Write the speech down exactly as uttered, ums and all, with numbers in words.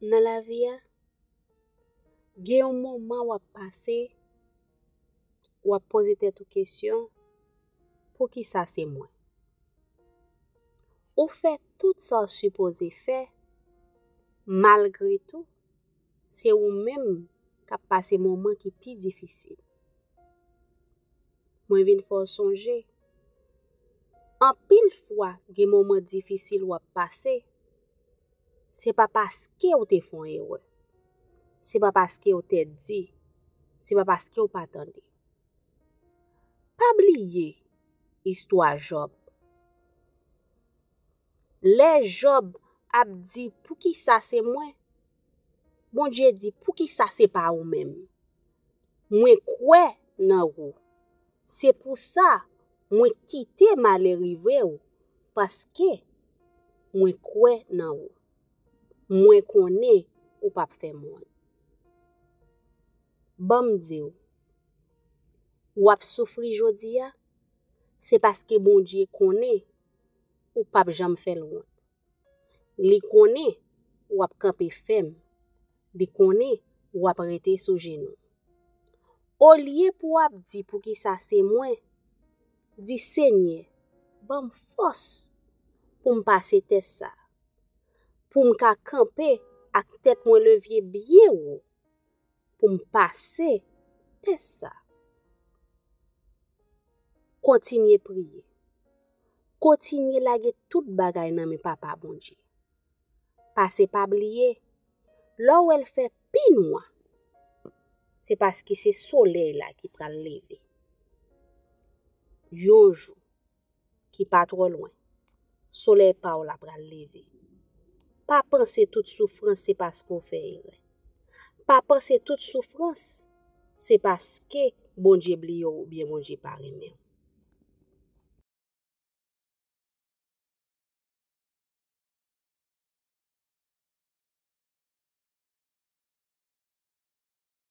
Nan lavi a, gen yon moman w ap pase, w ap poze tèt ou kesyon, poukisa se mwen? Ou fè tout sa w sipoze fè, malgre tou, se ou menm k ap pase moman ki pi difisil. Mwen vin fè w sonje, anpil fwa gen moman difisil w ap pase, se pa paske w te fè yon erè, se pa paske w te di, se pa paske w pa tande. Pa bliye istwa Jòb. Lè Jòb ap di, "Poukisa se mwen?" Bondye di, "Poukisa se pa ou menm? Mwen kwè nan ou. Se pou sa mwen kite malè rive w, paske mwen kwè nan ou. Mwen konnen ou p ap fè m wont." Ban m di w, w ap soufri jodi a, se paske Bondye konnen ou p ap janm fè l wont. Li konnen w ap kanpe fèm. Li konnen w ap rete sou jenou. Olye pou w ap di, "Poukisa se mwen?" Di, "Senyè, ban m fòs pou m pase tès sa, pou m ka kanpe ak tèt mwen leve byen wo, pou m pase tès sa." Kontinye priye. Kontinye lage tout bagay nan men Papa Bondye. Pase pa bliye, lè w wè l fè pi nwa, se paske se solèy la ki pral leve. Yon jou, ki pa twò lwen, solèy pa w la pral leve. Pa panse tout soufrans se paske w fè erè. Pa panse tout soufrans se paske Bondye bliye w oubyen Bondye pa renmen w.